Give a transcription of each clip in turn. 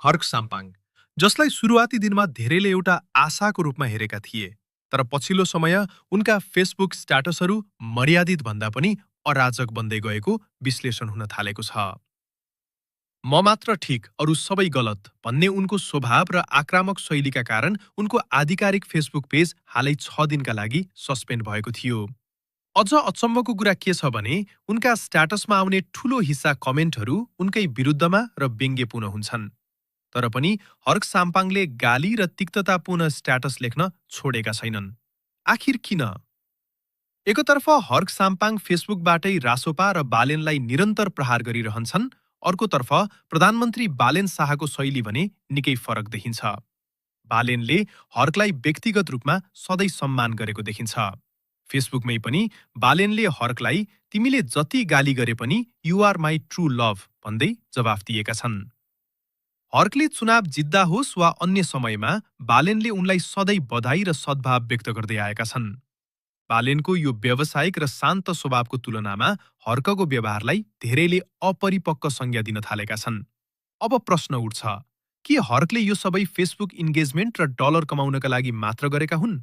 हर्क साम्पाङ, जसलाई सुरुवाती दिनमा धेरैले एउटा आशाको रूपमा हेरेका थिए, तर पछिल्लो समय उनका फेसबुक स्ट्याटसहरू मर्यादित भन्दा पनि अराजक बन्दै गएको विश्लेषण हुन थालेको छ। म मात्र ठिक, अरू सबै गलत भन्ने उनको स्वभाव र आक्रामक शैलीका कारण उनको आधिकारिक फेसबुक पेज हालै 6 दिनका लागि सस्पेन्ड भएको थियो। अझ अचम्मको कुरा के छ भने उनका स्ट्याटसमा आउने ठूलो हिस्सा कमेन्टहरू उनकै विरुद्धमा र व्यङ्ग्यपूर्ण हुन्छन्। तर पनि हर्क साम्पाङले गाली र तिक्ततापूर्ण स्ट्याटस लेख्न छोडेका छैनन्। आखिर किन? एकतर्फ हर्क साम्पाङ फेसबुकबाटै रासोपा र बालेनलाई निरन्तर प्रहार गरिरहन्छन्, अर्कोतर्फ प्रधानमन्त्री बालेन शाहको शैली भने निकै फरक देखिन्छ। बालेनले हर्कलाई व्यक्तिगत रूपमा सधैँ सम्मान गरेको देखिन्छ। फेसबुकमै पनि बालेनले हर्कलाई तिमीले जति गाली गरे पनि you are my true love भन्दै जवाफ दिएका छन्। हर्कले चुनाव जित्दा होस् वा अन्य समयमा बालेनले उनलाई सधैँ बधाई र सद्भाव व्यक्त गर्दै आएका छन्। बालेनको यो व्यावसायिक र शान्त स्वभावको तुलनामा हर्कको व्यवहारलाई धेरैले अपरिपक्व संज्ञा दिन थालेका छन्। अब प्रश्न उठ्छ, के हर्कले यो सबै फेसबुक इन्गेजमेन्ट र डलर कमाउनका लागि मात्र गरेका हुन्?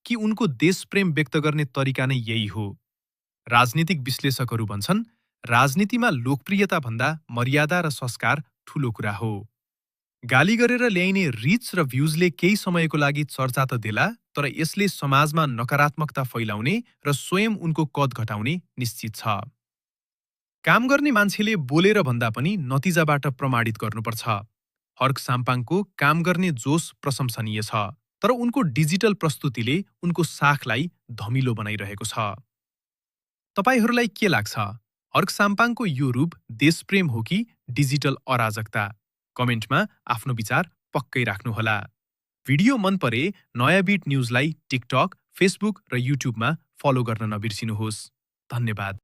कि उनको देशप्रेम व्यक्त गर्ने तरिका नै यही हो? राजनीतिक विश्लेषकहरू भन्छन्, राजनीतिमा लोकप्रियता भन्दा मर्यादा र संस्कार ठूलो कुरा हो। गाली गरेर ल्याइने रिच र भ्युजले केही समयको लागि चर्चा त देला, तर यसले समाजमा नकारात्मकता फैलाउने र स्वयं उनको कद घटाउने निश्चित छ। काम गर्ने मान्छेले बोलेर भन्दा पनि नतिजाबाट प्रमाणित गर्नुपर्छ। हर्क साम्पाङको काम गर्ने जोश प्रशंसनीय छ, तर उनको डिजिटल प्रस्तुतिले उनको साखलाई धमिलो बनाइरहेको छ। तपाईहरूलाई के लाग्छ? हर्क साम्पाङको यो रूप देशप्रेम हो कि डिजिटल अराजकता? कमेन्टमा आफ्नो विचार पक्कै राख्नुहोला। भिडियो मन परे नयाँ बिट न्युजलाई टिकटक, फेसबुक र युट्युबमा फलो गर्न नबिर्सिनुहोस्। धन्यवाद।